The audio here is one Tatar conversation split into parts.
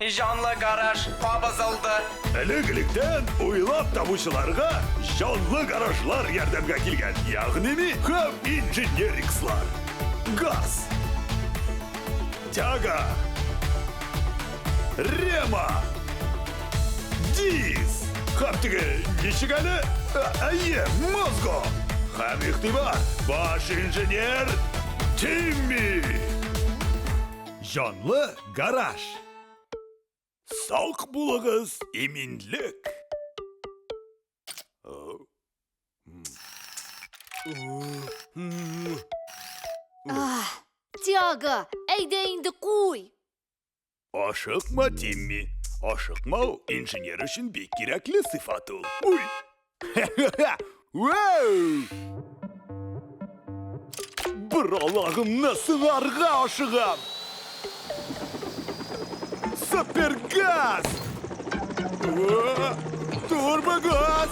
Җанлы гараж кабызылды. Элек-электән уйлап табучыларга җанлы гаражлар ярдәмгә килгән, ягъни ми һәм инженерикслар. Газ. Тяга. Рема. Диз. Һәм теге ничек әле? Әйе, мозго. Һәм игътибар, баш инженер Тимми. Җанлы гараж. Сак булыгыз, иминлек. Тиаго, әйдә инде куй. Ашыкма, Тимми. Ашыкмау инженер өчен бик кирәкле сыйфат ул. Уй! Вау! Боралагымны сынарга ашыгам! Супергаз! Турбогаз!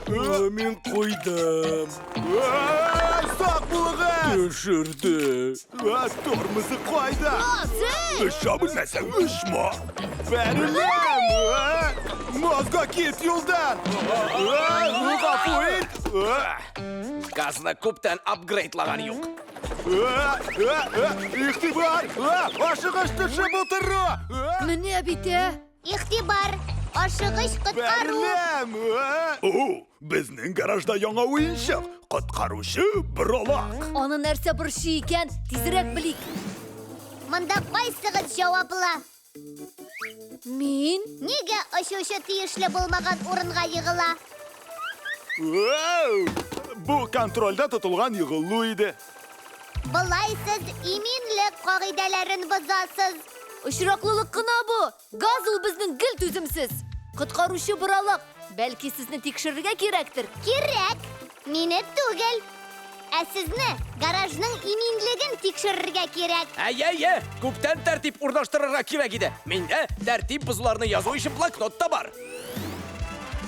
Мин куйдым. Сак булыгыз! Төшерде. Тормозы кайда? Сез! Оча белмәсәң, очма! Бәреләм! Мозга кит юлдан! Гафу ит! Газны күптән апгрейдлаган юк. Игътибар! Ашыгыч төшеп утыру! Менә бит, ә! Игътибар! Ашыгыч коткару! Бәреләм! О, безнең гаражда яңа уенчык! Коткаручы боралак! Аны нәрсә борчый икән, тизрәк белик. Монда кайсыгыз җаваплы? Мин? Нигә очучы тиешле булмаган урынга егыла? Вау! Бу контрольдә тотылган егылу иде. Болай сез иминлек кагыйдәләрен бозасыз. Очраклылык кына бу. Газ ул безнең гел түземсез. Коткаручы боралак, бәлки сезне тикшерергә кирәктер? Кирәк! Мине түгел. Ә сезне гаражның иминлеген тикшерергә кирәк. Әйе, әйе, күптән тәртип урнаштырырга кирәк иде. Миндә тәртип бозуларны язу өчен блокнот та бар.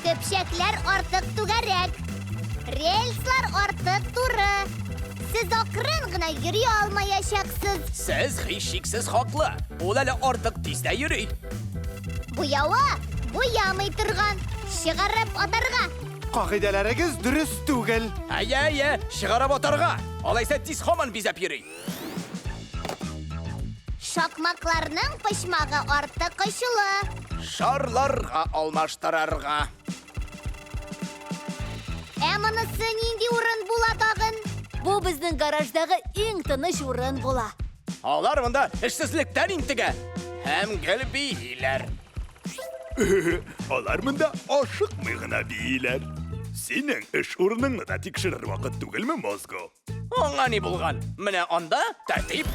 Көпчәкләр артык түгәрәк. Рельслар артык туры. Сез акрын гына йөри алмаячаксыз. Сез һичшиксез хаклы. Ул әле артык тиз дә йөри. Буявы буямый торган. Чыгарып атарга. Кагыйдәләрегез дөрес түгел. Әйе, әйе, чыгарып атарга. Алайса тиз һаман бизәп йөри. Шакмакларның почмагы артык очлы. Шарларга алмаштырырга. Ә монысы нинди урын була тагын? Бу безнең гараждагы иң тыныч урын була. Алар монда эшсезлектән интегә һәм гел бииләр. Алар монда ашыкмый гына бииләр. Синең эш урыныңны да тикшерер вакыт түгелме, Мозго? Аңа ни булган? Менә анда тәртип.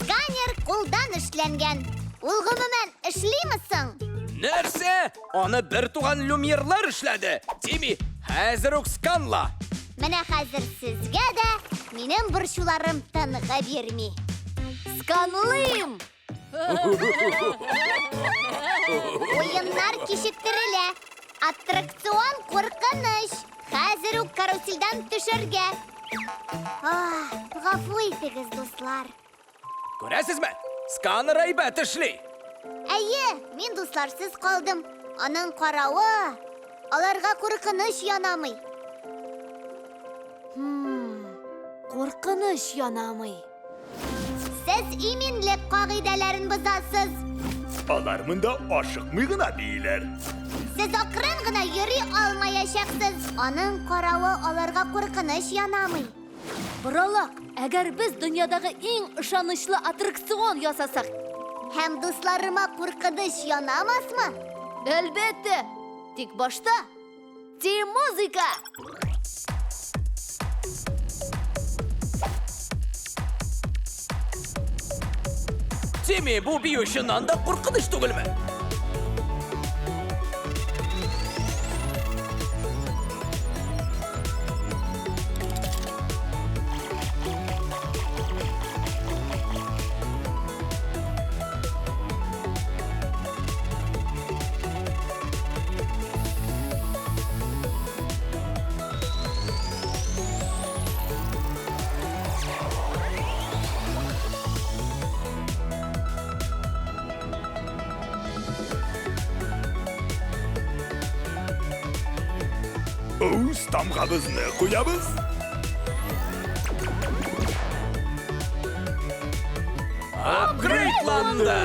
Сканер кулдан эшләнгән. Ул гомумән эшлиме соң? Нәрсә? Аны бер туган Люмьерлар эшләде. Тими, хәзер үк сканла. Менә хәзер сезгә дә минем борчуларым тынгы бирми. Сканлыйм! Уеннар кичектерелә. Аттракцион куркыныч. Хәзер үк карусельдән төшәргә. Ах, гафу итегез, дуслар. Күрәсезме? Сканер әйбәт эшли. Әйе, мин дусларсыз калдым. Аның каравы, аларга куркыныч янамый. Куркыныч янамый. Сез иминлек кагыйдәләрен бозасыз. Алар монда ашыкмый гына бииләр. Сез акрын гына йөри алмаячаксыз. Аның каравы, аларга куркыныч янамый. Боралак, әгәр без дөньядагы иң ышанычлы аттракцион ясасак, Һәм дусларыма куркыныч янамасмы? Әлбәттә! Тик башта Ти-музыка! Тими, бу бию чыннан да куркыныч түгелме? Үз тамгабызны куябыз. Апгрейдланды!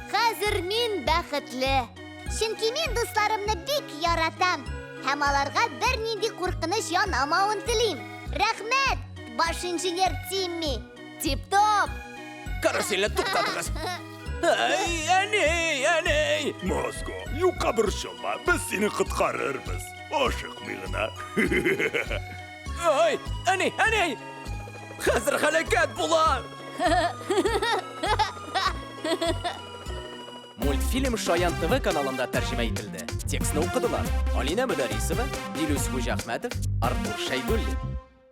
Хәзер мин бәхетле. Чөнки мин дусларымны бик яратам һәм аларга бернинди куркыныч янамавын телим. Рәхмәт, баш инженер Тимми. Тип-топ! Карусельне туктатыгыз. Әй, әни, әни! Моско, юкка борчылма, без сине коткарырбыз. Ашыкмый гына. Ай, әни, әни! Хәзер һәлакәт була! Мультфильм Шаян ТВ каналында тәрҗемә ителде. Текстны укыдылар Алинә Мөдәрисова, Дилүс Хуҗахмәтов, Артур Шәйдуллин.